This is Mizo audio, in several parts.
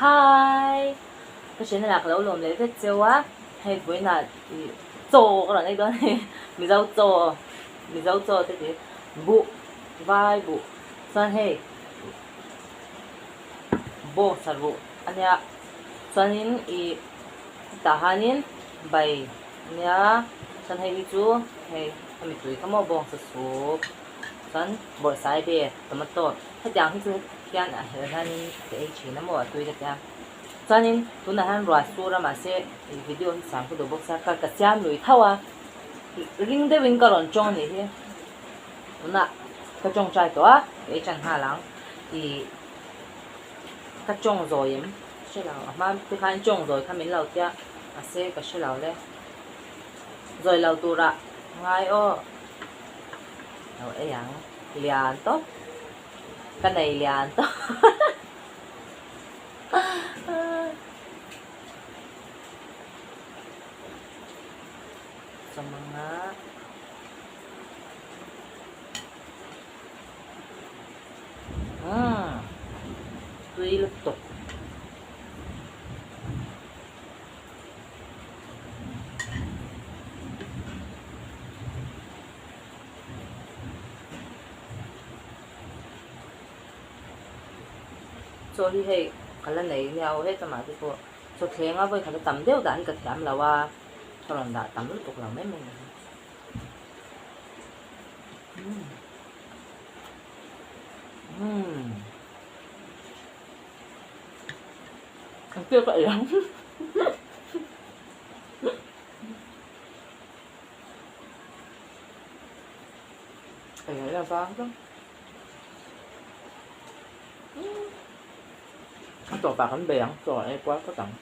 Hi! Ka channel ah ka lo lawm leh vek cheu a, hei vawiinah ih chaw ka rawn ei dawn a ni, Mizo chaw, Mizo chaw te ti buh, vai buh chuan hei bawngsa ruh a nia chuanin ih tah hianin bai a nia chuan hei hi chu hei a mitui kha maw bawngsa soup chuan bawrhsai ve tomato hetiang hi chu hian a helh hianin ka ei thin a maw a tui ka tia chuanin tunah hian ruah sur a mahse ih video hi siam ka duh bawk sia ka ka siam lui tho a ring deuhin ka rawn tawng a nih hi tunah ka tawngtai tawh a ka ei tan nghal ang ih ka tawng zawi em hre lo a hma te khan tawng zawi kha min lo tia mahse ka hre lo le zawi lo turah ngai aw. Lo ei ang lian tawp ka nei lian tawp chawmanga umm tui lutuk. Chaw hi hei ka la nei nia aw heta mah te pawh chaw thleng a vawi khat a tam deuh dah hi ka thiam lo a ka rawn dah tam lutuk lo mai mai a ni. Ang tir ka ei ang. Ei ngaih na vang vang. A tawpah kan bei ang chaw ei kual phawt ang.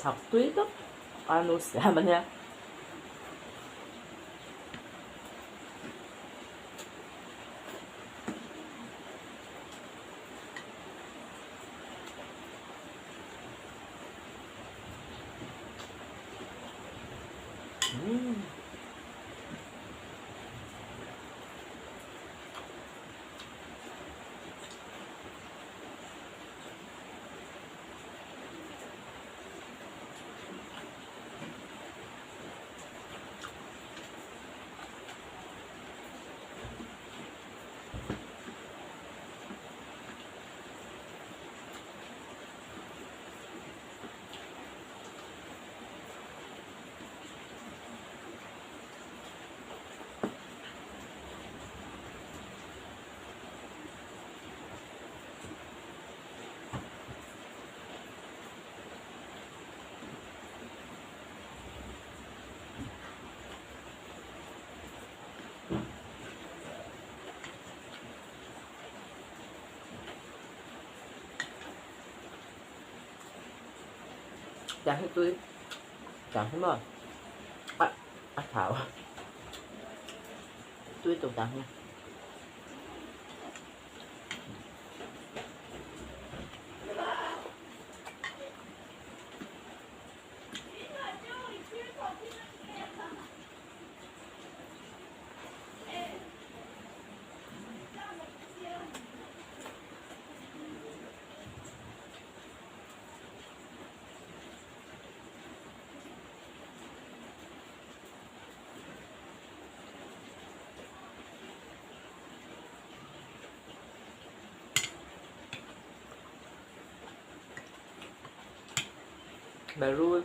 Thak tui tawp a nu siam a nia. Chả hết tui chả hết mà à, à thảo tui tụt tặng nha. Berul.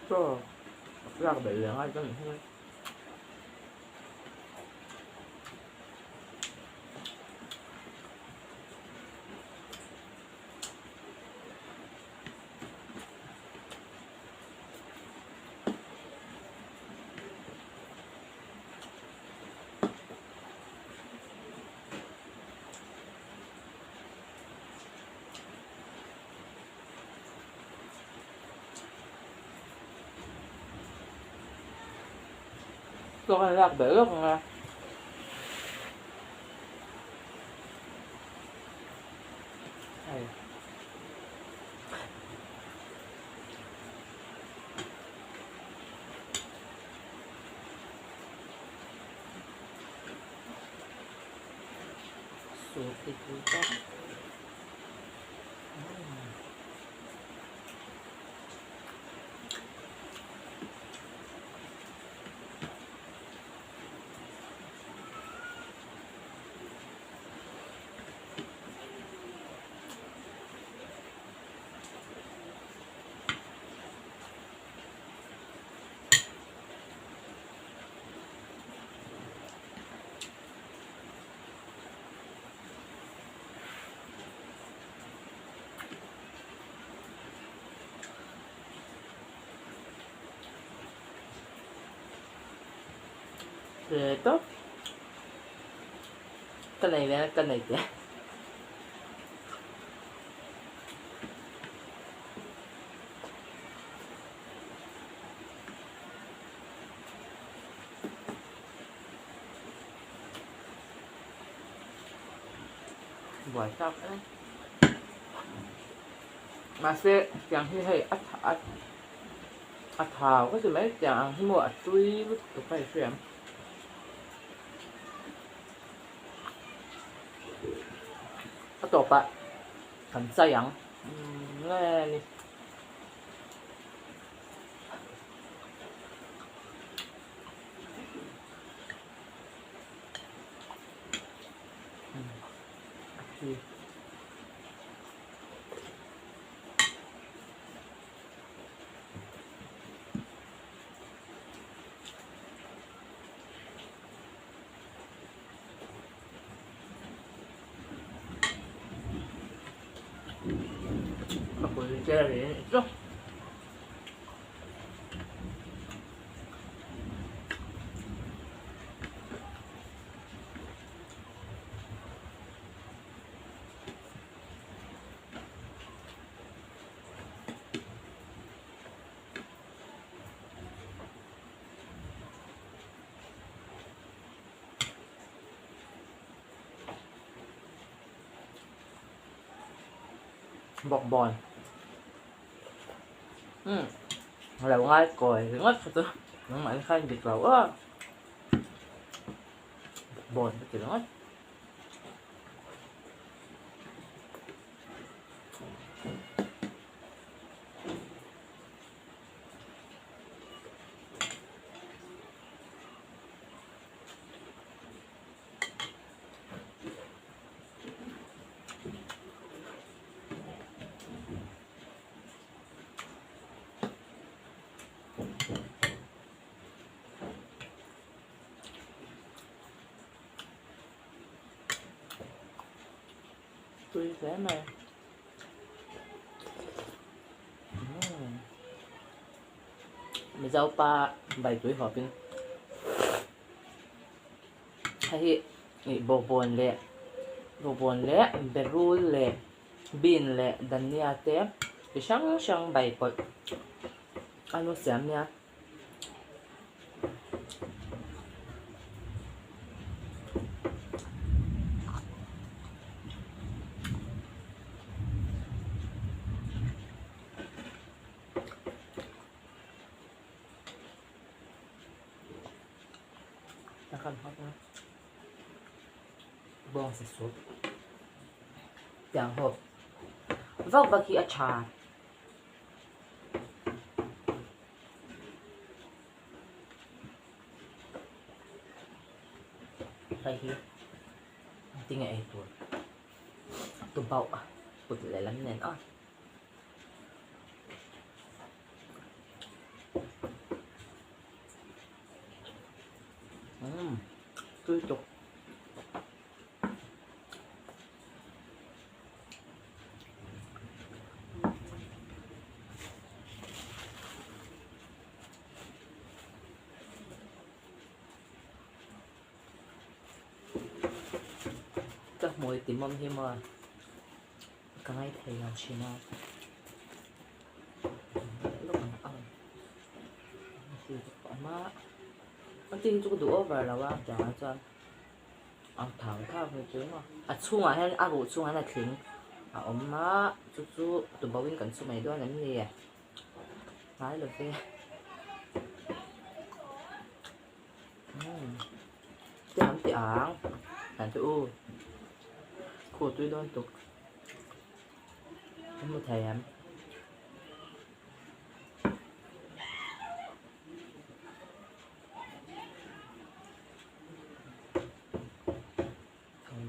Chaw lak belh leh ngai ka nih hi. Tawk an lak belh lawk ang a. Hei. Soup hi tui tak. Ve tawp ka nei ve ka nei teh. Buai tak e. Mahse tiang hi hei a a a thau ka ti mai tiang ang hi maw a tui lutuk a i hria em. A tawpah kan chai ang nge ni. Ka pui che ri chu. Bawkbawn umm a lo ngai kawi ringawt kha chu nangmah in khan dik lo aw bawkbawn ka ti ringawt. Tui hle mai. Mizo pa bai tui hawpin hei hi ih bawkbawn leh bawkbawn leh berul leh bean leh dhania te chi hrang hrang bai pawlh a lo siam nia. Bawngsa soup tiang ho vak vak hi a tha. Hei hi tinge ei tur tubauh kut lehlam nen a. Umm tui tuk. Ka hmui timawm hi maw ka ngaithei lo thin a. An tih hi chu ka duh over lo a tiang ah chuan a thau thau ve chu maw a chhungah hian a ruh chhungah hian a thling a awm a chu chu tuboh in kan chhu mai dawn em ni ngai lo ve umm te an ti ang an ti u khu tui dawn tuk an hmu thei em.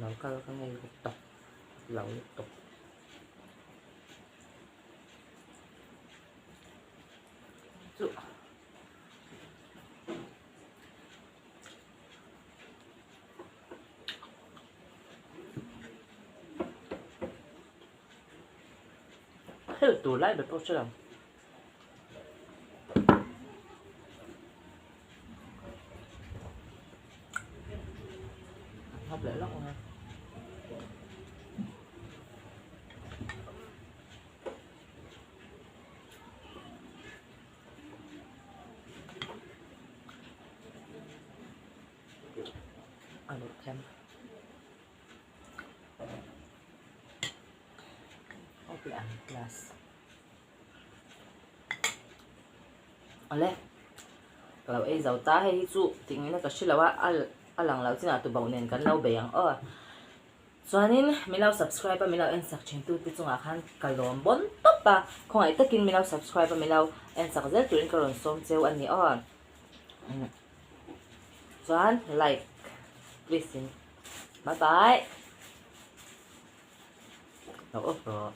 Lo kal ka ngei bawk tawp lo lutuk. Chu Hel tur lai ber pawh hre lo. Hap leh lawk ang a. A luh them. Off leh ang glass. Awle ka lo ei zo ta hei hi chu tih ngaihna ka hre lo a a lang lo chinah tuboh nen kan lo bei ang aw chuanin min lo subscribe a min lo en sak thin tu te chungah khan ka lawm bawn tawp a khawngaih takin min lo subscribe a min lo en sak zel turin ka rawn sawm cheu a ni aw chuan like please in bye bye. Lo off rawh.